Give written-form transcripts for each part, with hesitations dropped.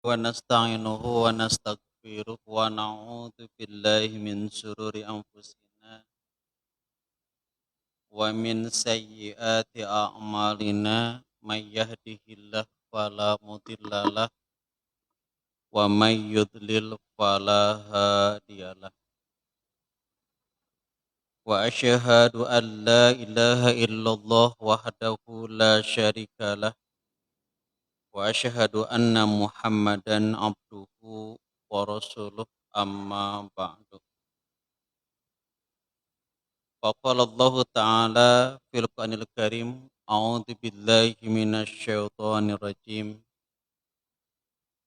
Wa nasta'inuhu wa nastaghfiruh wa na'udzu billahi min syururi anfusina wa min sayyiati a'malina may yahdihillahu fala mudhillalah wa may yudlil fala hadiyalah. Wa asyhadu an la ilaha illallah wahdahu la syarikalah wa asyhadu anna Muhammadan abduhu wa rasuluh, amma ba'du. Faqala Allah ta'ala fil Qur'anil Karim, a'udzu billahi minasy syaithanir rajim.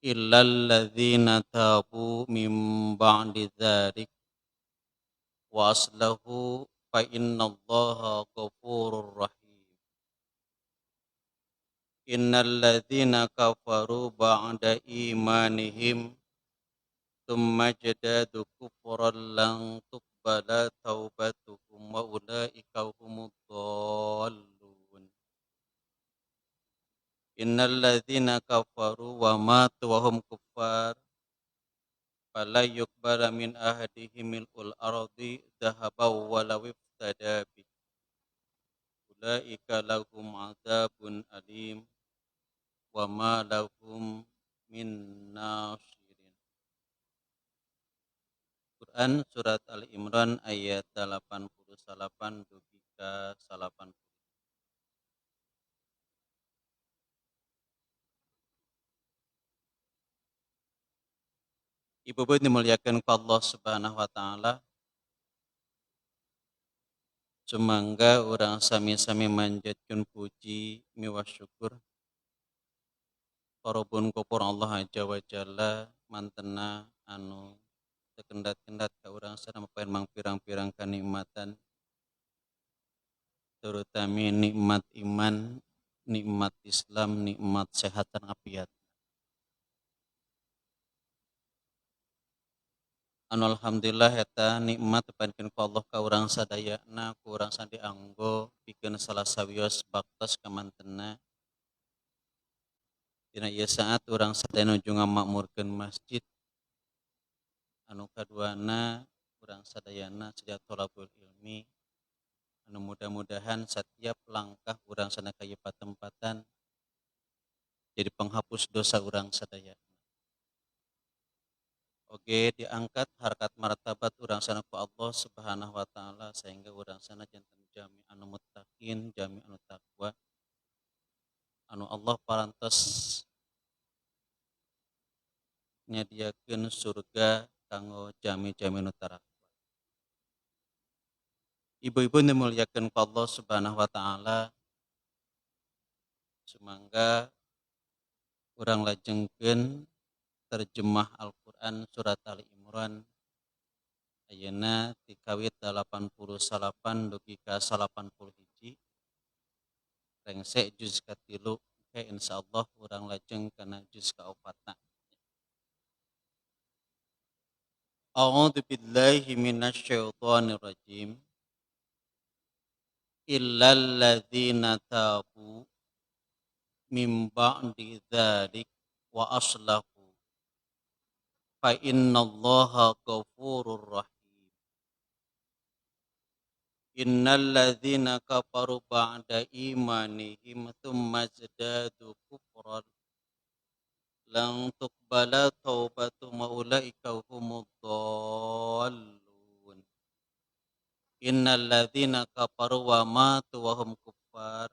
Illal ladzina tabu min ba'di dzalik wa aslahu fa innallaha ghafurur rahim. Innal ladzina kafaru ba'da imanihim thumma jadadu kufran lan tuqbala taubatuhum wa ulaika humud dhallun. Innal ladzina kafaru wa matu wa hum kuffar fala yuqbala min ahadihim mil'ul ardi dhahaban walau iftada bi ulaika lahum adzabun alim wa ma lahum min nasirin. Quran surat Al-Imran ayat 88 dugi ka 80. Ibu-ibu dimuliakan ku Allah Subhanahu wa taala. Sumangga urang sami-sami manjatkeun puji miwah syukur korobun kupur Allah Azza wa Jalla mantena anu tekendat-kendat ka urang sareng mapain mang pirang-pirang kanikmatan, terutama nikmat iman, nikmat Islam, nikmat sehat dan afiat. Anu alhamdulillah eta nikmat diparinkeun ku Allah ka urang sadayana, ku urang sandi anggo pikeun salah sawios baktos ka mantena. Dina ieu saat urang sadaya nuju ngamakmurkeun masjid. Anu kaduana urang sadayana sedia thalabul ilmi. Anu mudah-mudahan setiap langkah urang sana ka ieu patempatan jadi penghapus dosa urang sadaya. Oge diangkat harkat martabat urang sana ku Allah Subhanahu wa taala sehingga urang sana janten jami anu muttaqin, jami anu taqwa. Anu Allah parantos nyadiakeun surga kanggo jami-jami nu tarakwa. Ibu-ibu dimuliakeun ku Allah Subhanahu wa taala. Sumangga urang lajengkeun terjemah Al-Qur'an surat Ali Imran ayeuna tikawit 88 dugi ka 81 rengse juz katilu ke insyaallah urang lajeng kana juz kaopatna. A'udzu billahi minasyaitonir rajim. Illal ladzina tabu min ba'di dzalik wa aslahu fa innallaha ghafurur rahim. Innal ladzina kafaru ba'da imanihim thumma zdadu kufran lan tuqbala taubatuhum wa ulaika humud dhallun. Innal ladzina kafaru wa matu wa hum kuffar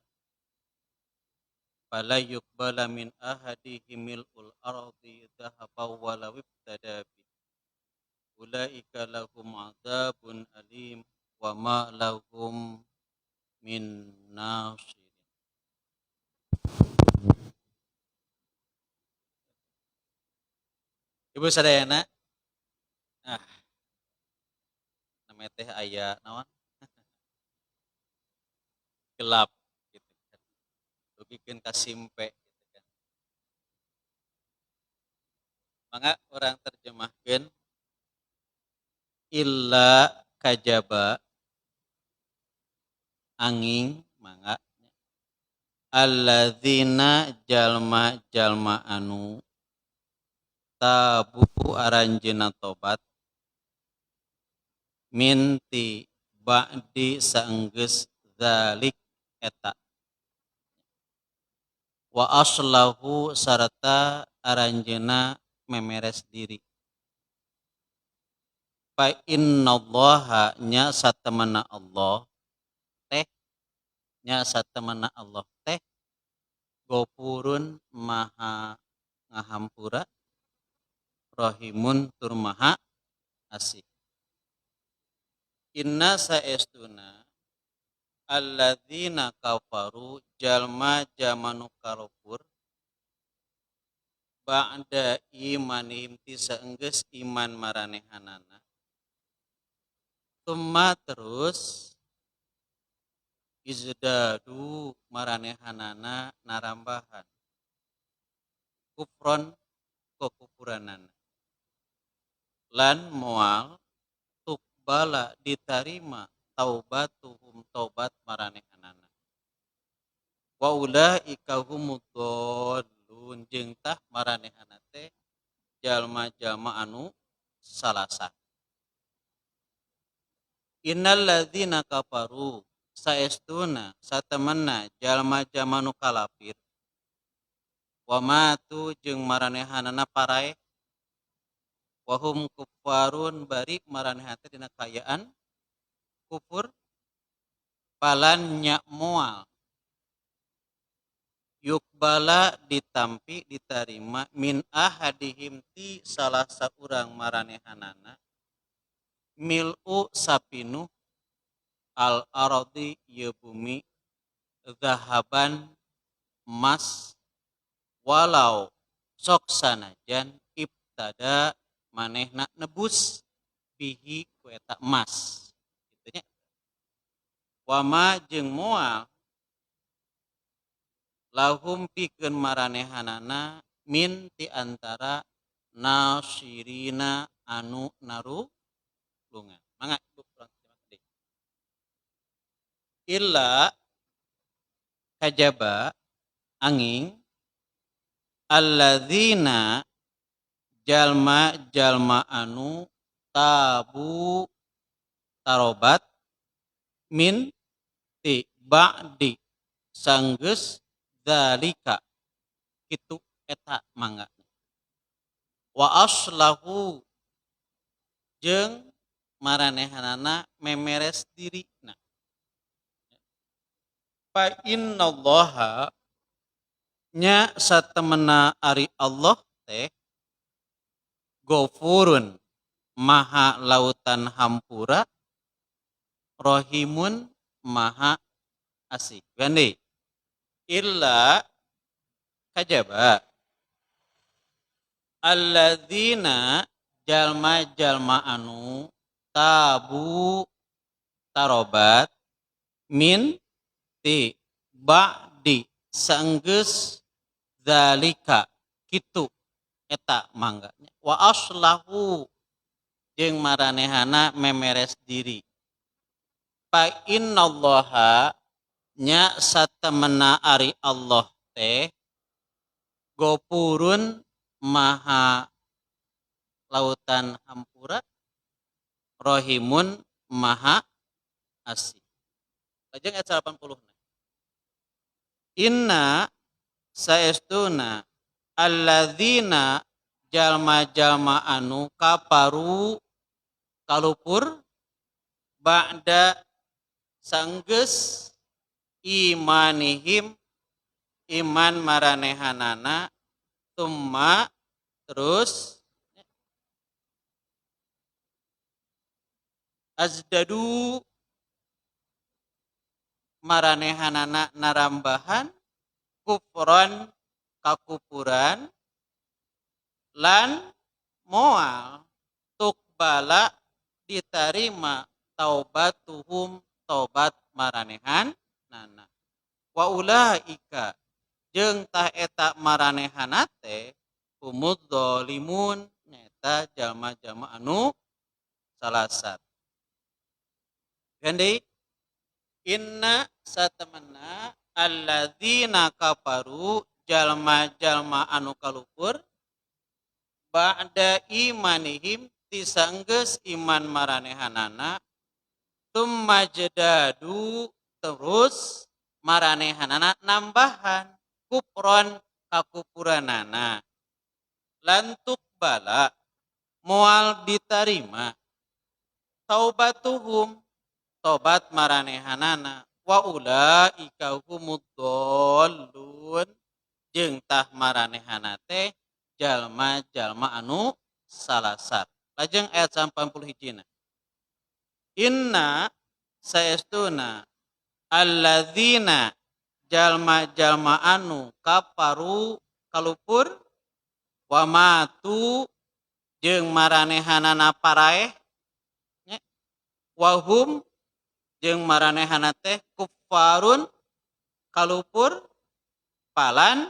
fala yuqbala min ahadihim mil'ul ardi dhahaban walau iftada bi ulaika lahum adzabun alim wa ma lahum min nasirin. Ibu sadayana, ah namanya teh aya naon gelap gitu kan, dugikeun ka simpe gitu kan. Mangga urang terjemahkeun illa kajaba angin mangga alladzina jalma-jalma anu Tabu aranjeunna tobat min ti ba'di saenggeus zalik eta wa aslahu sarta aranjeunna memeres diri fa innallaha nya satemena Allah teh nya satemena Allah teh gofurun maha ngahampura rahimun tur maha asih. Inna saestuna alladzina kafaru jalma jamanu kalupur ba'da imanihim ti saenggeus iman maranehanana tumma terus izdadu maranehanana narambahan kufron kekufuranana lan moal tukbala ditarima taubatuhum taubat maranehanana wa ulaika humud dhallun jeung tah maranehana teh jalma-jalma anu salasa. Innal ladzina kafaru saestuna satemenna jalma-jalma nu kalapir wa matu jeung maranehanana paraeh wahum kufarun bari maranehana teh dina kaayaan kufur palan nya moal yukbala ditampi ditarima min ahadihim ti salah saurang maranehanana mil'u sapinu al aradi ye bumi zahaban emas walau sok sanajan ibtada manehna nebus bihi ku eta emas kitu nya wama jeung moal lahum pikeun maranehanana min ti antara nasirina anu narulungan. Mangga ibu kurang terima deui. Illa kajaba angin alladzina jalma jalma anu tabu tarobat min ti ba'di sanggeus zalika kitu eta mangga wa aslahu jeung maranehanana memeres dirina fa innallaha nya satemena ari Allah teh gofurun maha lautan hampura rahimun maha asih. Gande illa kajaba alladzina jalma-jalma anu tabu tarobat min ti ba'di saenggeus zalika kitu eta mangga wa aslahu jeung maranehana memeres diri fa innallaha nya satemena ari Allah teh gofurun maha lautan hampura rahimun maha asih. Lajeng ayat 80. Inna saestuna alladzina jalma-jalma anu kaparu kalupur ba'da sanggeus imanihim iman maranehanana tumma terus azdadu maranehanana narambahan kufron kakufuran lan moal tukbala ditarima taubatuhum taubat maranehan nana wa ulaika jeung tah eta maranehana teh humud zalimun nyaeta jalma-jalma anu salasat. Gandai inna satemena alladzina kafaru jalma-jalma anu kalupur Ba'da imanihim ti sanggeus iman maranehanana tumma jadadu terus maranehanana nambahan kufron kakufuranana lantuk bala moal ditarima taubatuhum tobat maranehanana wa ulaika humud dallun jeung tah maranehana teh jalma-jalma anu salasar. Lajeng ayat 81 hijina. Inna saestuna alladzina jalma-jalma anu kafaru kalupur wa matu jeung maranehanana paraeh nya wahum jeung maranehana teh kufarun kalupur palan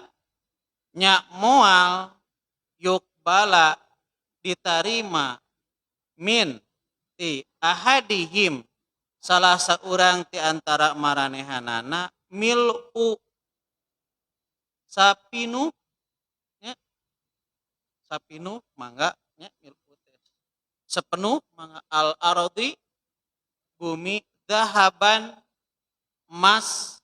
nya moal yukbala ditarima min ti ahadihim salah saurang ti antara maranehanana mil'u sapinu nya sapinu mangga nya mil'u teh sepenuh mangga al ardi bumi zahaban emas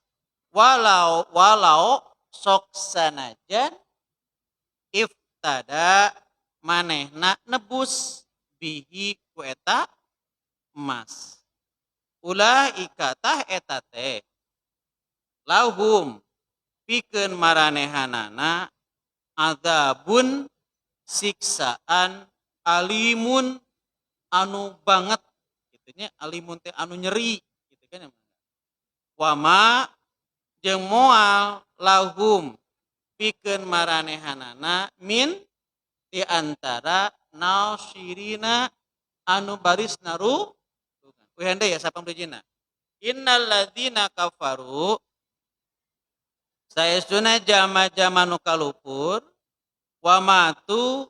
walau walau sok sanajan iftada manehna nebus bihi ku eta emas ulaika tah eta teh lahum pikeun maranehanana azabun siksaan alimun anu banget kitu nya alimun teh anu nyeri kitu kan wama jeung moal lahum pikeun maranehanana min di antara nasirina anu baris naru uih deui ya 81 innal ladzina kafaru saestuna jalma-jalma nu kalupur wa matu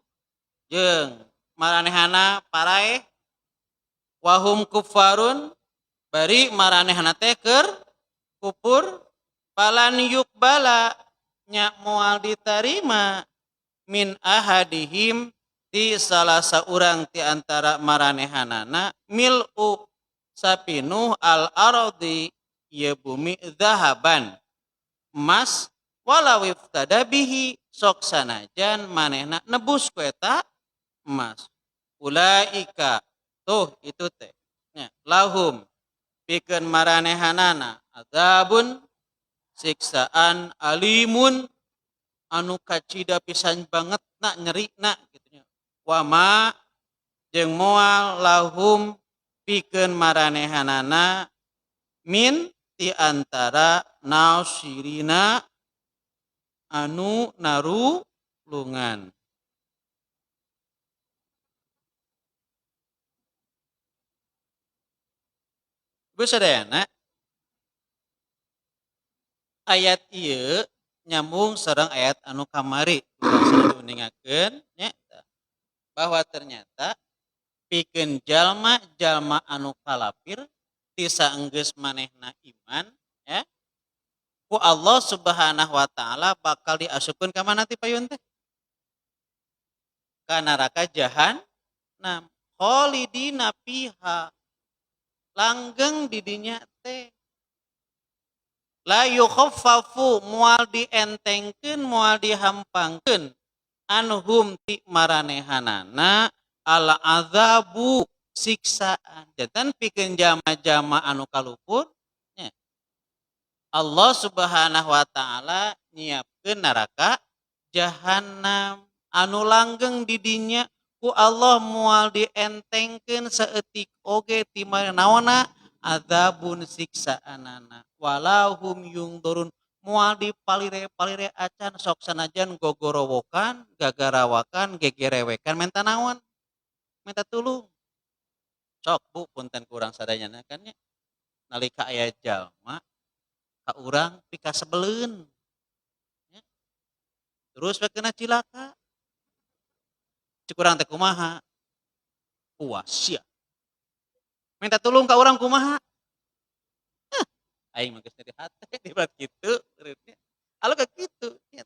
jeung maranehana paraeh wahum kufarun bari maranehana teh keur kupur falan yukbala nya moal ditarima min ahadihim ti salah saurang ti antara maranehanana mil'u sapinuh al ardi ye bumi zahaban emas walau iftada bihi sok sanajan manehna nebus ku eta emas ulaika tuh itu teh nya lahum pikeun maranehanana azabun siksaan alimun anu kacida pisan banget na nyerina kitu nya wama jeung moal lahum pikeun maranehanana min ti antara nasirina anu narulungan. Ibu sadayana ayat ieu nyambung sareng ayat anu kamari urang sadaya diuningakeun nya bahwa ternyata pikeun jalma-jalma anu kalapir ti saenggeus manehna iman ya ku Allah Subhanahu wa taala bakal diasupkeun ka mana ti payun teh ka neraka jahannam khalidina fiha langgeng di dinya teh la yukhaffafu moal dientengkeun moal dihampangkeun anhum ti maranehanana al azabu siksaan. Jantan pikeun jama-jama anu kalupur nya Allah Subhanahu wa taala nyiapkeun neraka jahanam anu langgeng di dinya ku Allah moal dientengkeun saeutik oge ti naonna azabun siksaanana walahum yungdurun moal dipalire-palire acan sok sanajan gogorowokan gagarawakan gegerewekan menta naon minta tulung. Sok bu punten kurang sadayana kan nya nalika aya jalma ka urang pikasebeleun nya terus we kena cilaka cek urang teh kumaha puas sia minta tulung ka urang kumaha aing mah geus nyeri hate dibat kitu nya alo ka kitu nya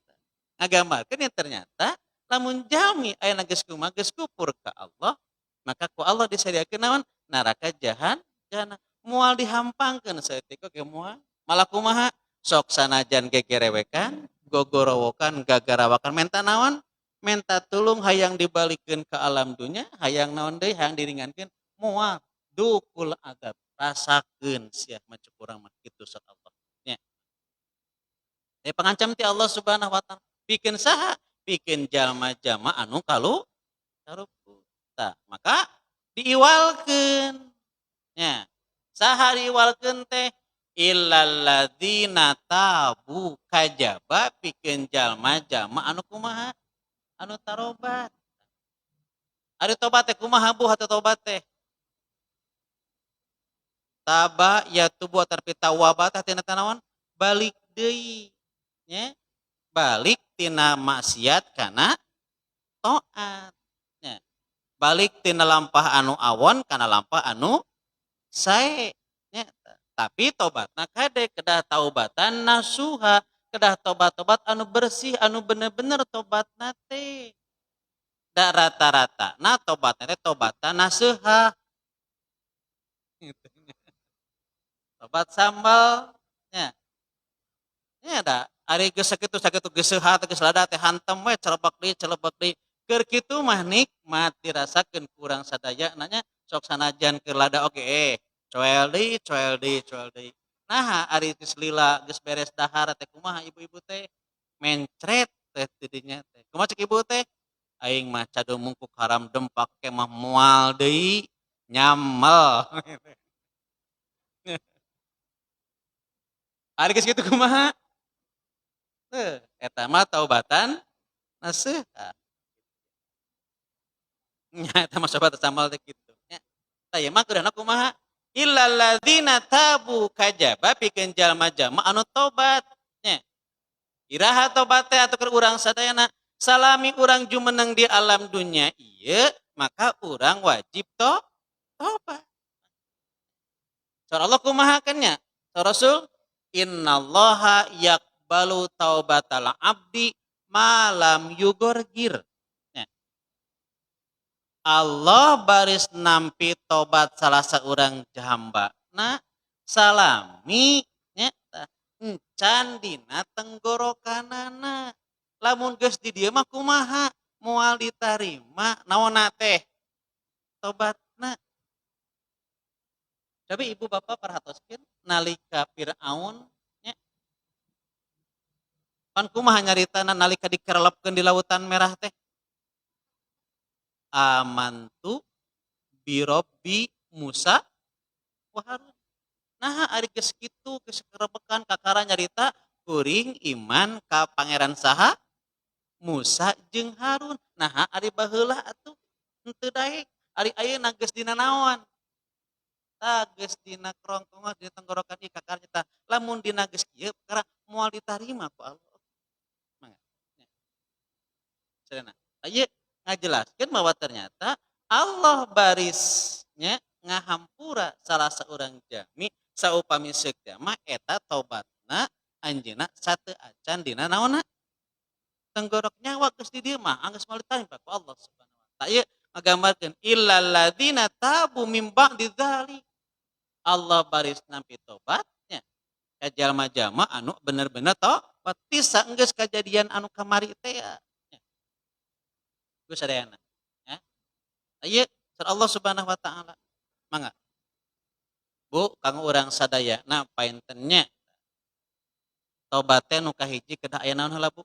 ngagambarkeun nya ternyata Lamun jalmi ayeuna geus kumaha geus kufur ka Allah, maka ku Allah disadiakeun naon? Neraka jahannam. Moal dihampangkeun saeutik oge moal. Malah kumaha? Sok sanajan gegerewekan, gogorowokan, gagarawakan menta naon? Menta tulung hayang dibalikeun ke alam dunya, hayang naon deui, hayang diringankeun, moal. Dukul adab, rasakeun sia mah cek urang mah kitu saur Allah nya. Pangancam ti Allah Subhanahu wa taala. Pikeun saha? Pikeun jalma-jalma anu kalupu. Tah, maka diiwalkeun nya. Saha diiwalkeun teh? Illal ladzina tabu, kajaba pikeun jalma-jalma anu kumaha? Anu tarobat. Ari tobat teh kumaha Bu hate tobat teh? Taba yatubu atarpi tawaba teh tina naon? Balik deui nya. Balik tina maksiat kana taat nya. Balik tina lampah anu awon kana lampah anu sae nya. Tapi tobatna kade kedah taubatan nasuha, kedah tobat-tobat anu bersih, anu bener-bener tobatna teh. Da rata-rata na tobatna teh tobatan nasuha. Gitu nya. Tobat sambal nya. Nya da ari geus sakitu-sakitu geus sehat geus lada teh hantem we celebek deui celebek deui. Keur kitu mah nikmat dirasakeun kurang sadaya nanya sok sanajan keur lada oge coel deui coel deui coel deui. Naha ari geus lila geus beres dahar teh kumaha ibu-ibu teh mencret teh ti dinya teh. Kumaha cek ibu teh? Aing mah cadu mungkuk haram dempak ke mah moal deui nyamel. Ari geus kitu kumaha? Teu, eta mah taubatan nasihat. Nya eta mah sobat sambal teh kitu nya. Tah ieu mah keudahna kumaha? Illal ladzina tabu, kajaba pikeun jalma-jalma anu tobat nya. Iraha tobat teh atuh keur urang sadayana? Salami urang jumeneng di alam dunya ieu, maka urang wajib tobat. Saur Allah kumaha kan nya? Saur Rasul, innallaha yaqbalu taubatal abdi ma lam yugorgir. Nya. Allah baris nampi tobat salah seorang hamba na salami nya encan dina tenggorokanana. Lamun geus di dieu mah kumaha? Moal ditarima naonna teh? Tobatna. Tapi ibu bapak perhatoskeun nalika Firaun nya. Pan kumaha nyaritana nalika dikerelepkeun di lautan merah teh? Amantu birobbi Musa wa Harun. Nah, ari geus kitu geus kerebekan kakara nyarita kuring iman ka pangeran saha? Musa jeung Harun. Nah, ari baheula atuh henteu daek. Ari ayeuna geus dina naon? Tah geus dina kerongkongan dina tenggorokan ieu kakara nyarita. Lamun dina geus kieu perkara moal ditarima ku Allah. Mangga. Sadayana. Ieu ngajelaskeun bahwa ternyata Allah barisnya ngahampura salah seorang jami saupami seuk teh mah eta tobatna anjeunna sateu acan dina naonna? Tenggorok nyawa geus di dieu mah anggeus moal ditarima ku Allah Subhanahu wa taala. Ieu ngagambarkeun illal ladzina tabu min ba'di dzalik. Allah baris nampi tobatnya ka jalma-jalma anu bener-bener tobat tisa enggeus kajadian anu kamari teh ya. Geus sadayana ya. Ieu saur Allah Subhanahu wa taala. Mangga. Bu, kanggo urang sadayana painten nya. Tobat teh nu kahiji kedah aya naon heula, Bu?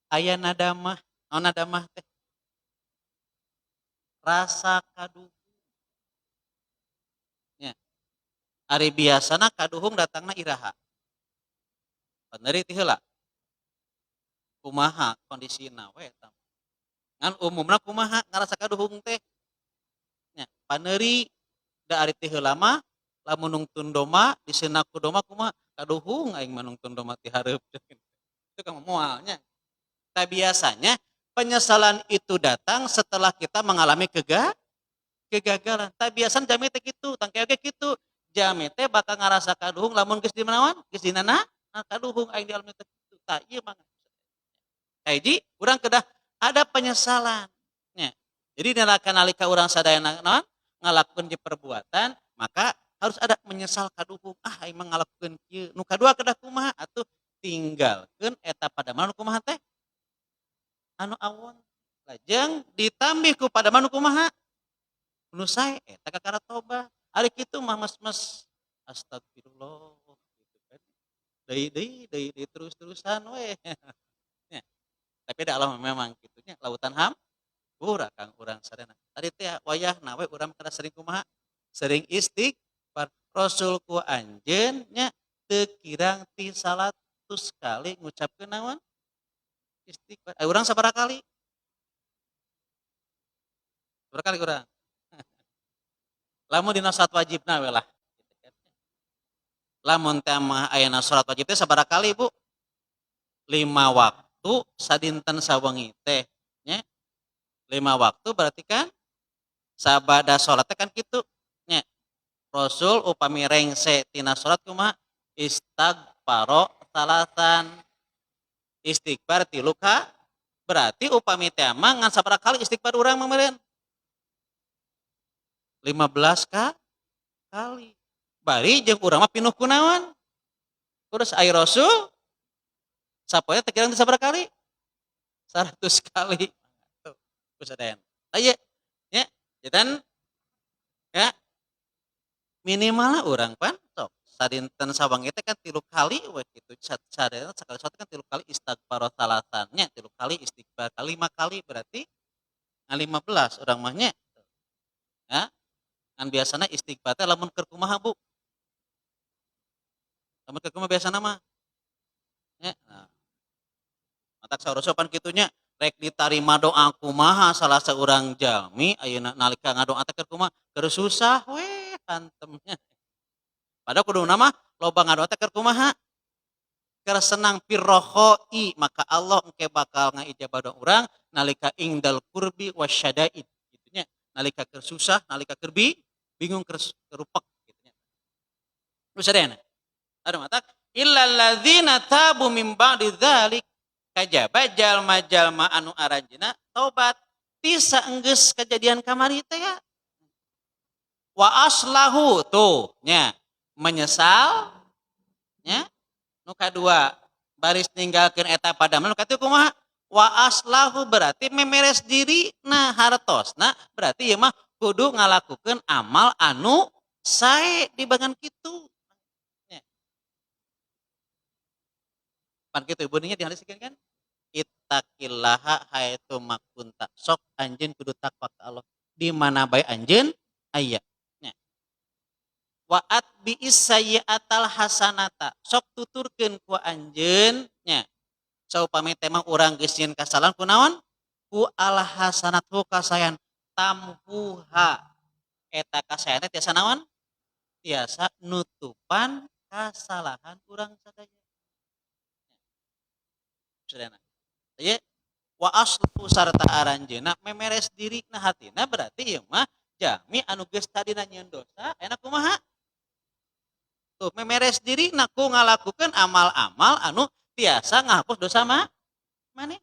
Aya nadamah. Naon nadamah teh? Rasa kaduhung. Nya. Ari biasana kaduhung datangna iraha? Pandeuri ti heula. Kumaha kondisina we eta. Ngan umumna kumaha ngarasa kaduhung teh? Nya, paneuri da ari ti heula mah lamun nungtun doma diseunah ku doma kumaha? Kaduhung aing mah nungtun doma ti hareup. Itu kan moal nya. Tah biasanya penyesalan itu datang setelah kita mengalami kegagalan. Tah biasana jami teh kitu, tangke oge kitu. Jami teh bakal ngarasa kaduhung lamun geus di manawan? Geus di nana? Nah, kaduhung aing di alam teh kitu. Tah ieu mah Kahiji urang kedah ada penyesalan nya. Jadi nalika nalika urang sadayana naon ngalakukeun di perbuatan, maka harus ada menyesal kaduhung, ah, aing mah ngalakukeun kieu. Nu kadua kedah kumaha atuh? Tinggalkeun eta padamelan nu kumaha teh, anu awon, lajeng ditambih ku padamelan nu kumaha, nu sae. Eta kakara tobat. Ari kitu mah mes-mes astagfirullah gitu kan, deui deui deui deui, terus-terusan we nya. Tapi da Allah memang kitu nya, lautan hampura kang urang sadayana. Tadi teh wayahna we urang kada sering kumaha, sering istighfar. Rasul ku anjeun nya teu kirang ti 100 kali ngucapkeun naon? Istighfar. Ai urang sabaraha kali? Sabaraha kali urang? Lamun dina salat wajibna we lah gitu kan. Lamun teh mah ayana salat wajib teh sabaraha kali, Bu? 5 waktu sadinten sawengi teh nya. 5 waktu berarti kan sabada salat teh kan kitu nya. Rasul upami rengse tina salat kumaha? Istaghfaro salasan, istighfar tilu ka. Berarti upami teh mah ngan sabaraha kali istighfar urang mah meureun? 15 ka kali. Bari jeung urang mah pinuh kunaon? Terus ai Rasul sapoe teh kirang sabaraha kali? 100 kali. Tuh, ku sadayana. Aya nya, dan ya minimal lah urang pan sok sadinten sawengi teh kan 3 kali we kitu. Sadayana sakali salat kan 3 kali istighfar salasan nya, 3 kali istighfar, kali 5 kali berarti ngan 15 urang mah nya. Ya. Kan biasana istighfar teh lamun keur kumaha, Bu? Lamun keur kumaha biasana mah? Ya, nah. Matak saur pan kitu nya, rek ditarima doa kumaha salah seorang jalmi ayeuna nalika ngadoa teh keur kumaha? Keur susah we hantemnya. Padahal kuduna mah loba ngadoa teh keur kumaha? Keur senang, firrokhoi, maka Allah engke bakal ngaijabah doa urang nalika indal kurbi wasyadaid kitu nya. Nalika keur susah, nalika keur bingung, keur rupek kitu nya. Nu sadayana. Aduh, matak illal ladzina tabu min ba'di dzalik, kajaba jalma-jalma anu aranjeuna tobat ti saenggeus kejadian kamari teh ya. Wa aslahu, tuh nya, menyesal nya. Nu kadua baris ninggalkeun eta padamelan. Nu katilu kumaha? Wa aslahu, berarti memeres diri. Nah, hartosna berarti ieu mah kudu ngalakukeun amal anu sae dibangan kitu nya. Pan kitu ibu nya dihalikeun kan, ittaqillaha haitsu makunta, sok anjeun kudu takwa ka Allah di mana bae anjeun aya nya. Wa atbi'is sayyi'atal hasanata, sok tuturkeun ku anjeun nya. Saupami teh mah urang geus nyieun kasalahan, kunaon ku al hasanatu, kasaean, tamhuha, eta kasaean teh tiasa naon, tiasa nutupan kasalahan urang sadaya. Sadayana ieu wa aslahu, sarta aranjeuna memeres diri na hatina, berarti ieu mah jalmi anu geus tadina nyieun dosa ayeuna kumaha tuh memeres diri na ku ngalakukeun amal-amal anu tiasa ngahapus dosa mah maneh.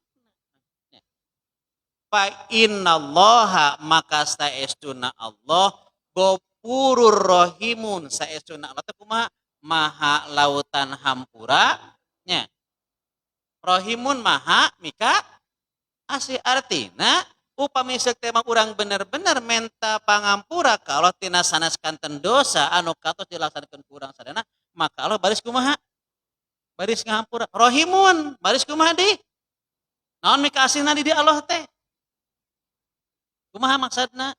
Fa innallaha, maka saestuna Allah, gofurur rahimun, saestuna Allah teh kumaha? Maha lautan hampura nya, rahimun, maha mika asih. Artina upami seuk teh mah urang bener-bener menta pangampura ka Allah tina sanes kanten dosa anu katos dilaksanakeun ku urang sadayana, maka Allah baris kumaha? Baris ngahampura. Rahimun, baris kumaha di naon mika asihna di Allah teh? Kumaha maksudna?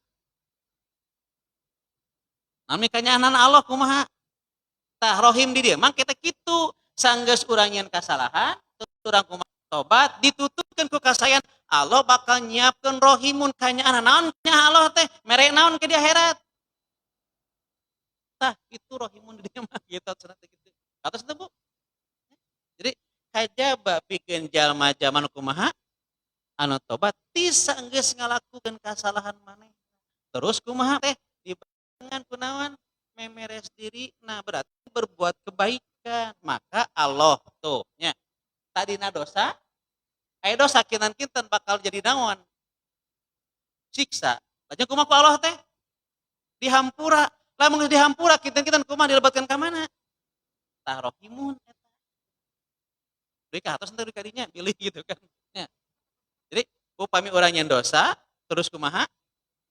Naon mikanyaahna Allah kumaha? Tah, rohim di dieu mah kita kitu, sanggeus urang nyieun kasalahan urang kumaha, tobat, ditutupkeun ku kasayan, Allah bakal nyiapkeun rohimun, kanyaahna. Naon nya Allah teh mere naon ke di akhirat? Tah, itu rohimun di dieu mah gitu cenah teh kitu. Atos teh, Bu. Jadi kajaba pikeun jalma-jalma nu kumaha, anu tobat ti saenggeus ngalakukeun kasalahan maneh. Terus kumaha teh dibarengan kunaon? Memeres diri. Nah, berarti berbuat kebaikan, maka Allah tuh nya, tadina dosa Aya dosa kinten-kinten bakal jadi naon? Siksa. Lajeng kumaha ku Allah teh? Dihampura. Lamun geus dihampura, kinten-kinten kumaha, dilebetkeun ka mana? Tah, rohimun eta. Dugi ka atos teh ka dinya pilih gitu kan. Ya. Jadi upami urang nyen dosa terus kumaha?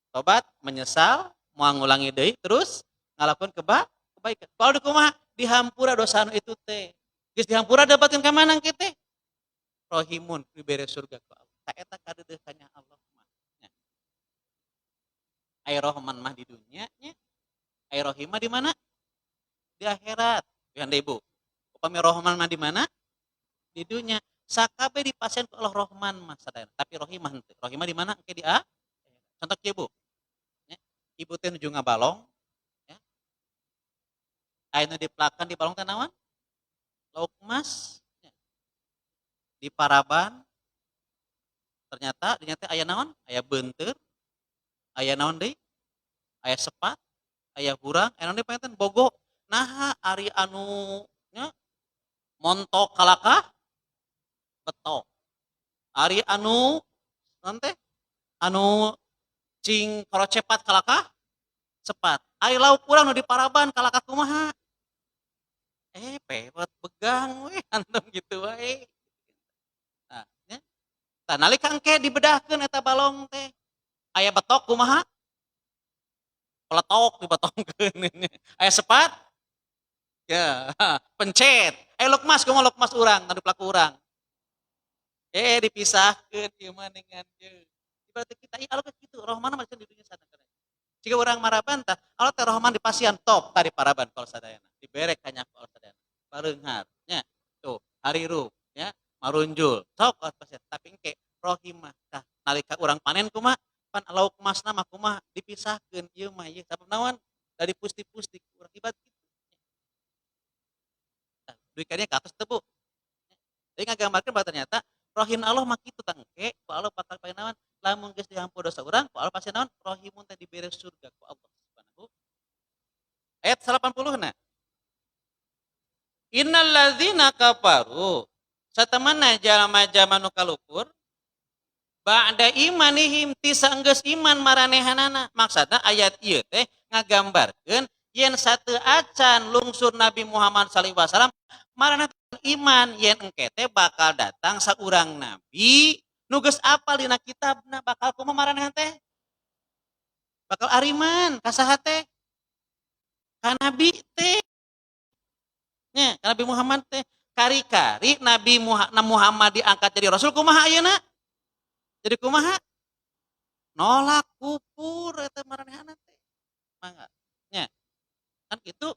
Tobat, menyesal, mau ngulangi deui, terus ngalakukan kebaikan. Kalau di kumaha? Dihampura dosa anu itu teh. Geus dihampura, dapatkeun ka mana kitu? Rohimun, dibere surga ku Allah. Tah, eta kadeudeuh kanya Allah mah. Nya. Aya Rohman mah di dunia nya. Aya Rohim mah di mana? Di akhirat. Pihan deui, Ibu. Upami Rohman mah di mana? Di dunia. Sakabeh dipasihan ku Allah Rohman mah sadayana. Tapi Rohim mah henteu. Rohim mah di mana? Engke di akhirat. Contoh kieu, Bu. Nya. Ibu teh nuju ngabalong ya. Aya nu dipelakan di balong teh naon? Lauk emas. Ya. Di paraban ternyata dinya teh aya naon? Aya beunteur, aya naon deui? Aya sepat, aya hurang, aya naon deui panginten? Bogo. Naha ari anu nya montok kalakah betok. Ari anu naon teh? Anu cing korocepat kalakah sepat. Ari lauk urang nu di paraban kalakah kumaha? Eh, pewet begang we antum gitu wae. Nah, nya. Tah, nalika engke dibedahkeun eta balong teh, aya betok kumaha? Peletok dibetongkeun. Aya sepat? Ya, pencet. Eh, lauk mas kumaha, lauk mas urang, anu pelaku urang? Eh, dipisahkeun ieu mah dengan ieu. Berarti kita ieu Allah kitu, Rohman mah di dunia sana. Jika urang maraban tah, Allah teh Rohman dipasihan top tadi paraban kalau sadayana. Dibere kanya ku Allah sadayana. Bareunghar nya. Tuh, harirup nya, marunjul. Sok pasihan. Tapi engke rohimah tah nalika urang panen kumaha? Pan lauk emasna mah kumaha, dipisahkeun ieu mah ieu sabab naon? Dari pusti-pusti urang ibarat kitu. Tah, dugi ka dieu ka atos teu, Bu? Jadi ngagambarkeun bahwa ternyata rohim Allah mah kitu tah, engke ku Allah bakal pakai naon? Lamun geus dihampura dosa urang, ku Allah pasti naon? Rohimun teh dibere surga ku Allah Subhanahu. Ayat 80 na. Innalladzina kafaru, satemena jalma-jalma nu kalupur, ba'da imanihim, ti saenggeus iman maranehanana. Maksudna ayat ieu teh ngagambarkeun yen sateu acan lungsur Nabi Muhammad sallallahu alaihi wasallam, maraneh iman yen engke teh bakal datang saurang nabi nu geus apal dina kitabna, bakal kumaha maranehan teh? Bakal ariman ka saha teh? Ka nabi teh. Nya, ka Nabi Muhammad teh. Kari-kari Nabi Muhammad diangkat jadi rasul, kumaha ayeuna? Jadi kumaha? Nolak, kufur eta maranehanna teh. Mangga. Nya. Kan kitu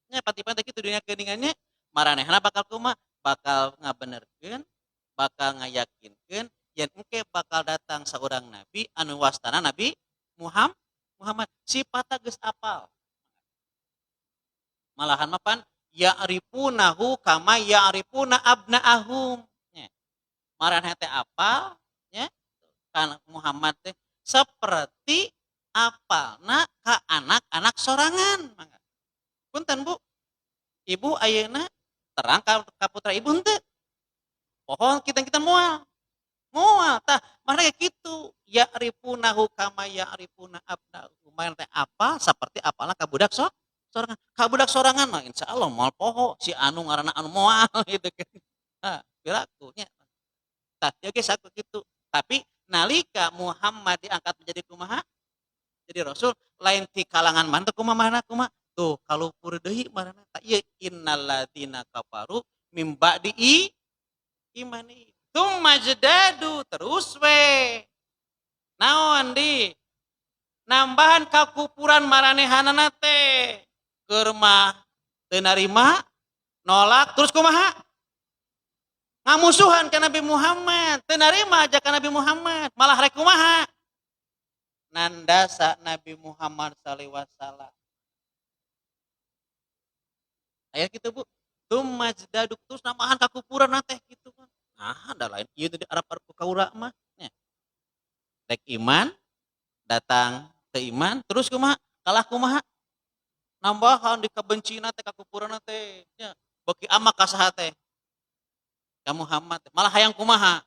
nya, pati-pati kitu dunia keuningannya maranehna bakal kumaha? Bakal ngabenerkeun, bakal ngayakinkeun yen engke bakal datang seorang nabi anu wastana Nabi Muhammad, sifatna geus apal. Malahan mah pan ya'rifunahu kama ya'rifuna abna'ahum. Nya. Maraneh teh apal nya kan Muhammad teh seperti apalna ka anak-anak sorangan. Mangga. Punten, Bu. Ibu ayeuna terang ka putra ibu henteu? Pohon kita-kita moal. Moal tah, mana kayak gitu. Ya'rifunahu kama ya'rifuna abna'ahum. Mana teh apal seperti apalna ka budak sok sorangan. Ka budak sorangan mah insyaallah moal poho si anu ngaranna anu, moal gitu kan. Nah, piraku nya. Tah, ieu ge sakitu kitu. Tapi nalika Muhammad diangkat menjadi kumaha? Jadi rasul, lain ti kalangan mana, kumaha mana kumaha? Tuh, kalupur deui marana. Tah, ieu innalladzina kafaru mim ba'di imani. Tsumma zdadu, terus we. Naon di? Nambahan kakupuran maranehanana teh. Keur mah teu narima, nolak, terus kumaha? Ngamusuhan ka Nabi Muhammad, teu narima aja ka Nabi Muhammad, malah rek kumaha? Nandasa Nabi Muhammad sallallahu alaihi wasallam. Aya kitu, Bu. Tsumma zdadu, terus nambahan kakupuran teh kitu kan. Nah, da lain ieu teh di Arab-Arab ku kaula mah nya. Rek iman, datang ke iman, terus kumaha? Kalah kumaha? Nambahan di kabencina teh, kakupuranna teh nya. Beuki amak ka saha teh? Ka Muhammad teh. Malah hayang kumaha?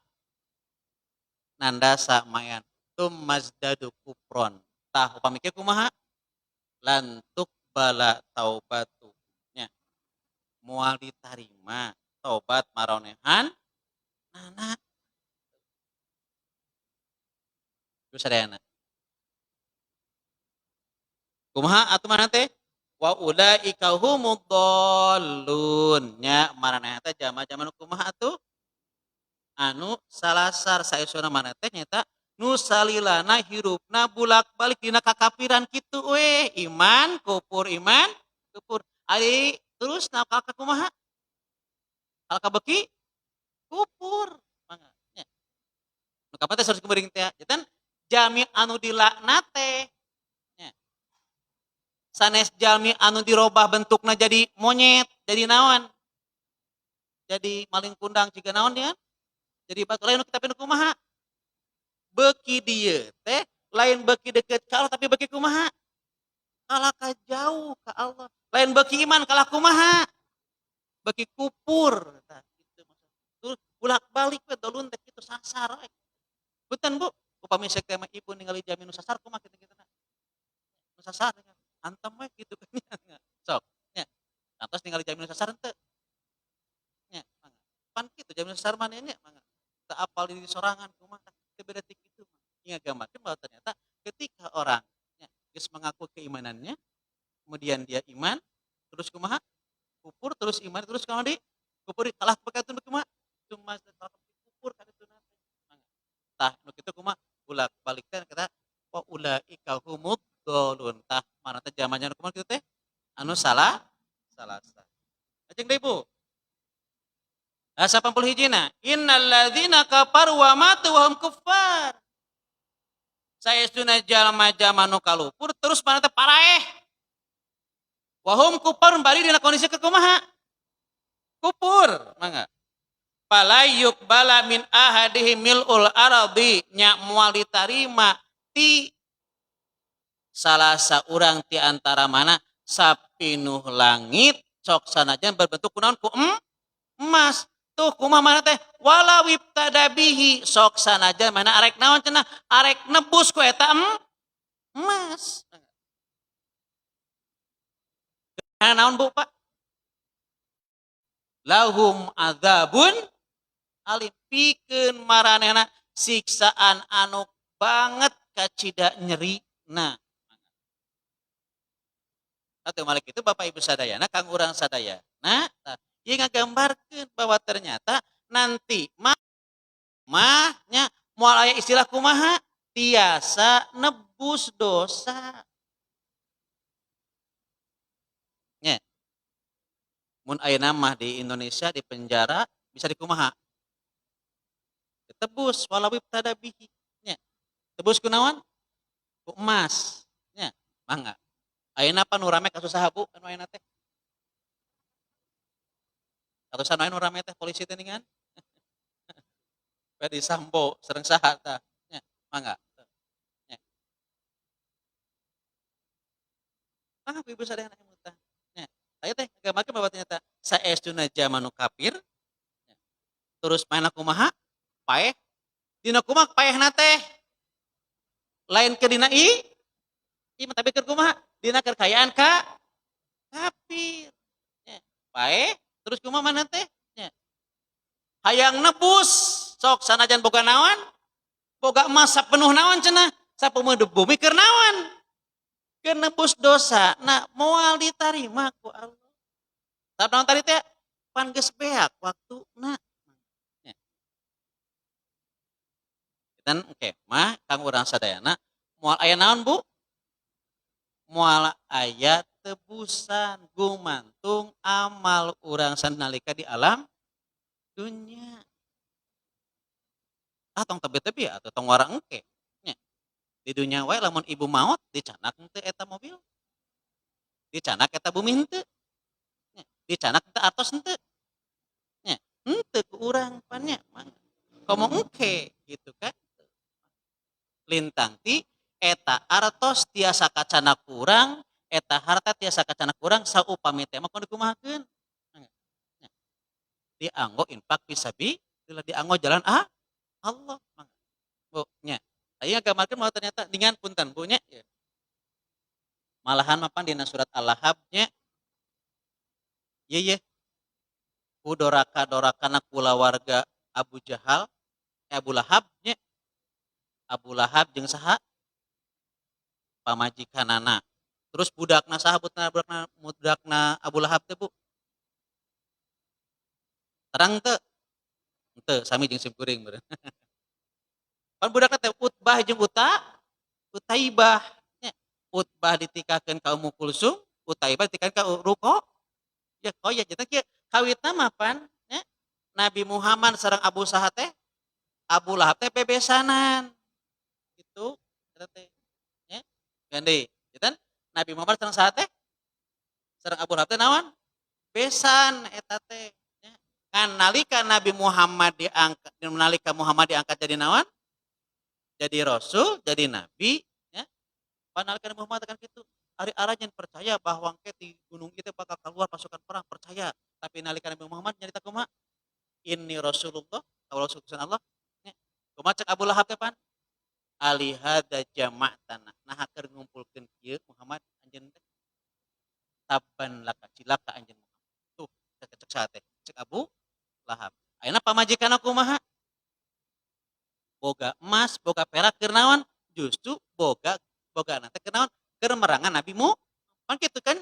Nandasa mayan tsummazdadu kufron. Tah upami kieu kumaha? Lan tuqbala taubatu nya. Moal ditarima taubat maronehan nana. Ku sadayana. Kumaha atuh mana teh? Wa ulaika humud dhallun nya maranehna teh jalma-jalma nu kumaha atuh? Anu salasar saesuna mana teh nyaeta nu salilana hirupna bulak-balik dina kakafiran kitu we, iman kufur iman kufur. Ari terus na ka kumaha? Kalaka beuki kufur mangga nya. Nu kapan teh saurus kuring teh janten jalmi anu dilaknat teh nya. Sanes jalmi anu dirobah bentukna jadi monyet, jadi naon? Jadi maling kundang jiga naon dia? Jadi batu lain nu tapi nu kumaha? Beuki dieu teh lain beuki deukeut ka Allah tapi beuki kumaha? Kalaka jauh ka Allah. Lain beuki iman kalah kumaha? Beuki kufur tah kitu maksudna. Terus bolak-balik we dolun teh kitu sasar we. Punten Bu, upami seuk teh mah ibu ningali jalmi nu sasar kumaha kitu-kituna? Nu sasar hantem we kitu kan nya. Sok nya. Atos ningali jalmi nu sasar henteu? Nya, mangga. Pan kitu jalmi nu sasar mah nya mangga. Teu apal diri sorangan kumaha teu beda ti kitu mah. Ngagambarkeun bahwa ternyata ketika orang nya geus mengaku keimanannya, kemudian dia iman, terus kumaha? Kufur terus iman terus kumaha deui? Kufur kalah bekaitun kumaha? Cuma kufur ka dituna teh. Mangga. Tah nu kitu kumaha? Bolak-balik teh kita wa ulaika humud dhalun. Tah mana teh jalma-jalma nu kumaha kitu teh? Anu salah salah. Lajeng deui Bu. 80 hijina. Innal ladzina kafaru wa matu wa hum kuffar. Saestuna jalma-jalma nu kalupur terus mana teh paraeh. Wa hum kuffar bari dina kondisi keur kumaha? Kufur, mangga. Fala yuqbala min ahadihim mil'ul ardi nya moal ditarima ti salah saurang ti antara mana sapinuh langit sok sanajan berbentuk kunaon ku emas. Tuh kumaha mana teh wala wibtada bihi sok sanajan mana arek naon cenah arek nebus ku eta emas. Karena naon Bu Pak? Lahum adzabun alim pikeun maranehna siksaan anu banget kacida nyerina. Atuh malik itu Bapak Ibu sadayana kang urang sadayana tah ieu ngagambarkeun bahwa ternyata nanti mah nya moal aya istilah kumaha tiasa nebus dosa. Nya. Mun ayeuna mah di Indonesia di penjara bisa dikumaha? Ditebus walau ibtada bihi nya. Tebus kunaon? Ku emas nya. Mangga. Ayeuna pan nu rame kasus saha Bu anu ayeuna teh? Katusan wae nu rame teh polisi teh ningan. Ferdy Sambo sareng saha tah nya. Mangga. Nya. Mangga Ibu sadayana tah nya. Aya teh ngagambarkeun bahwa ternyata saestuna jalma nu kafir nya. Terus maena kumaha? Paeh. Dina kumaha paehna teh? Lain ke dina iman tapi keur kumaha? Dina keur kayaan ka kafir. Nya. Paeh terus kumaha mana teh? Nya. Hayang nebus sok sanajan boga naon? Boga emas sapenuh naon cenah? Sapenuh bumi keur naon? Keur nebus dosa. Nah, moal ditarima ku Allah. Sabab naon tadi teh? Pan geus beak waktuna. Nya. Dan engke mah kang urang sadayana moal aya naon Bu? Moal aya tebusan gumantung amal urang sanalika di alam dunya. Ah tong tebi-tebi atuh tong wara engke nya. Di dunya wae lamun ibu maot dicanak henteu eta mobil. Dicanak eta bumi henteu. Nya, dicanak henteu artos henteu. Nya, henteu ku urang pan nya mangga. Komo engke gitu kan. Lintang ti eta artos tiasa kacanak urang, eta harta tiasa kacanak urang saupami teh mah kudu dikumahakeun. Nya. Dianggo infak fisabilillah, dianggo jalan Allah mangga. Bu, nya. Aya gambarkeun bahwa ternyata dengan punten Bu nya. Ya. Malahan mapan dina surat Al-Lahab nya. Ieu ye. Ku doraka-dorakana kulawarga Abu Jahal, Abu Lahab nya. Abu Lahab jeung saha? Pamajikanana. Terus budakna saha budakna Abu Lahab teh Bu? Terang teu? Henteu, sami jeung sim kuring meureun. Pan budakna teh Utbah jeung Utaibah nya. Utbah ditikahkeun ka Ummu Kulsum, Utaibah ditikahkeun ka Ruko. Ya koya jadi kieu kawitna mah pan nya Nabi Muhammad sareng Abu saha teh? Abu Lahab teh bebesanan. Gitu eta teh nya. Gande, gitu kan? Nabi Muhammad sareng saha teh? Sareng Abu Lahab teh naon? Besan eta teh nya. Kan nalika Nabi Muhammad diangkat, nalika Muhammad diangkat jadi naon? Jadi rasul, jadi nabi nya. Pan nalika Nabi Muhammad kan kitu. Ari aranjeun percaya bahwa engke di gunung itu bakal keluar pasukan perang, percaya. Tapi nalika Nabi Muhammad nyarita kumaha? Inni Rasulullah, kaula utusan Allah nya. Kumaha cek Abu Lahab teh pan? Alihadza jama'tana. Naha keur ngumpulkeun kieu Muhammad anjeun teh? Tabban laka, cilaka anjeun Muhammad. Tuh, cek saha teh? Cek Abu Lahab. Ayeuna pamajikanna kumaha? Boga emas, boga perak keur naon? Justru boga teh keur naon? Keur merangan Nabi Mu. Pan kitu kan?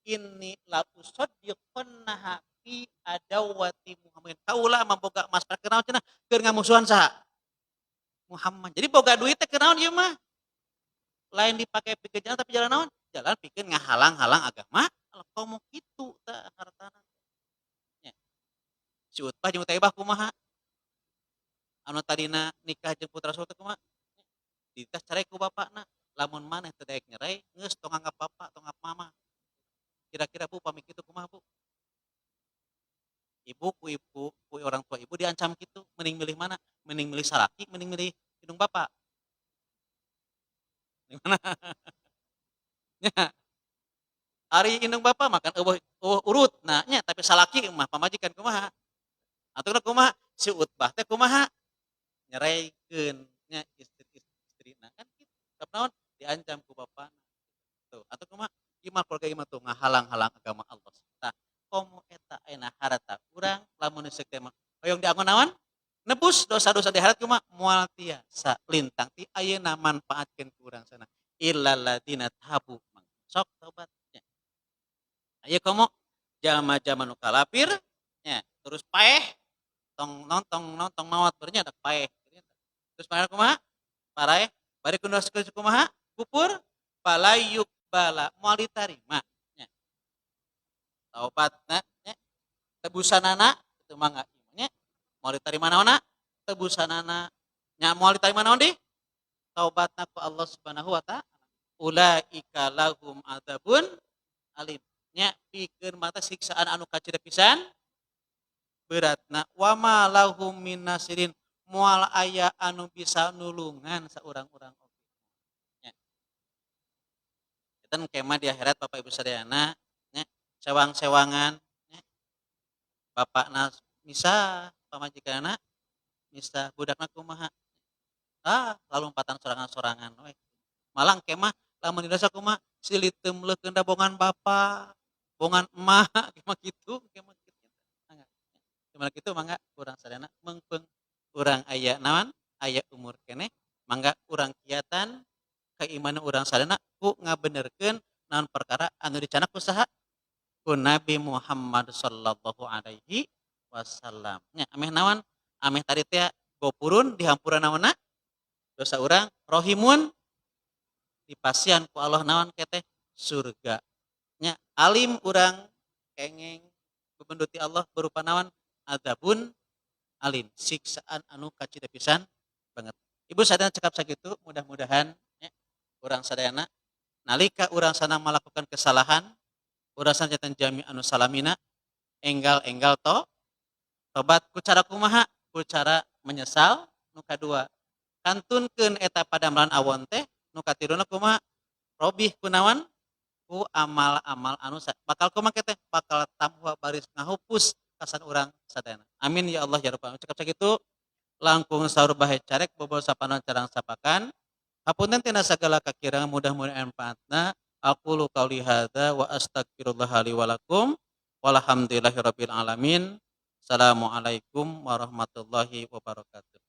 Inni la usaddiqannaha fi adawati Muhammad. Kaula mah boga emas perak keur naon cenah? Keur ngamusuhan saha? Muhammad. Jadi boga duit teh keur naon ieu mah? Lain dipake pikeun jalan tapi jalan naon? Jalan pikeun ngahalang-halang agama. Komo kitu tah hartana. Nya. Si Utbah jeung Utaibah kumaha? Anu tadina nikah jeung putra Rasul teh kumaha? Dititah cerai ku bapakna. Lamun maneh teu daek nyerai, geus tong nganggap bapak, tong nganggap mama. Kira-kira Bu pami kitu kumaha Bu? Ibu ku ibu ku orang tua ibu diancam kitu, mending milih mana? Mending milih salaki, mending milih indung bapak? Mending mana? Nya. Ari indung bapak mah kan euweuh euweuh urutna nya, tapi salaki mah pamajikan kumaha? Aturna kumaha? Si Utbah teh kumaha? Nyeraikeun nya istri-istrina kan kitu. Sebab naon? Diancam ku bapana. Tuh, atau kumaha? Ieu mah keluarga ieu mah tuh ngahalang-halang agama Allah. Tah, komo eta ayeuna harta urang lamun seuk teh mah hoyong dianggo naon? Nebus dosa-dosa di akhirat kumaha? Moal tiasa lintang ti ayeuna manfaatkeun ku urang sana. Illal ladzina tabu. Sok tobat nya. Aya komo jalma-jalma nu kalapir nya, terus paeh tong non tong maot bernya ada paeh. Terus paeh kumaha? Paraeh bari ku kumaha? Kupur fala yuqbala moal ditarima nya. Taubatna nya tebusanana itu mangga nya moal ditarima naonna? Tebusanana nya moal ditarima naon di? Taubatna ku Allah Subhanahu wa taala. Ulaika lahum adzabun alim. Nya pikeun mata siksaan anu kacida pisan beratna wa ma lahum min nasirin moal aya anu bisa nulungan saurang-urang oge. Nya. Eta kemah di akhirat Bapak Ibu sadayana nya sewang-sewangan nya. Bapakna misah, pamajikanna misah, budakna kumaha? Ah, lalumpatan sorangan-sorangan we. Malang kemah lamun dirasa kumaha silih teumleukeun da bongan bapa, bongan emak, kemah kitu, kemah kitu. Mangga. Kumaha kitu mangga urang sadayana meungpeung urang aya naon? Aya umur keneh, mangga urang kiatan keimanan urang sadayana ku ngabenerkeun naon perkara anu dicandak ku saha? Ku Nabi Muhammad sallallahu alaihi wasallam. Nya ameh naon? Ameh tadi teh gopurun dihampura naonna? Dosa urang, rohimun dipasihan ku Allah naon keteh surga. Nya alim urang kengeng bebenduti Allah berupa naon? Adzabun alim, siksaan anu kacida pisan banget. Ibu sadayana cekap sakitu, mudah-mudahan nya urang sadayana nalika urang sana melakukan kesalahan, urang sana janten jami anu salamina, enggal-enggal to tobat ku cara kumaha? Ku cara menyesal. Nu kadua kantunkeun eta padamelan awon teh. Nu katiluna kumaha? Robih kunawan? Ku amal-amal anu bakal kumaha teh bakal tamhu baris ngahupus kasan urang sadayana. Amin ya Allah ya rabbal alamin. Cekap sakitu. Langkung saur bahe carek, bobol sapanon carang sapakan. Hapunten tina sagala kakirangan, mudah-mudahan manfaatna. Aqulu qauli hadza wa astaghfirullah li wa lakum walhamdulillahirabbil alamin. Assalamualaikum warahmatullahi wabarakatuh.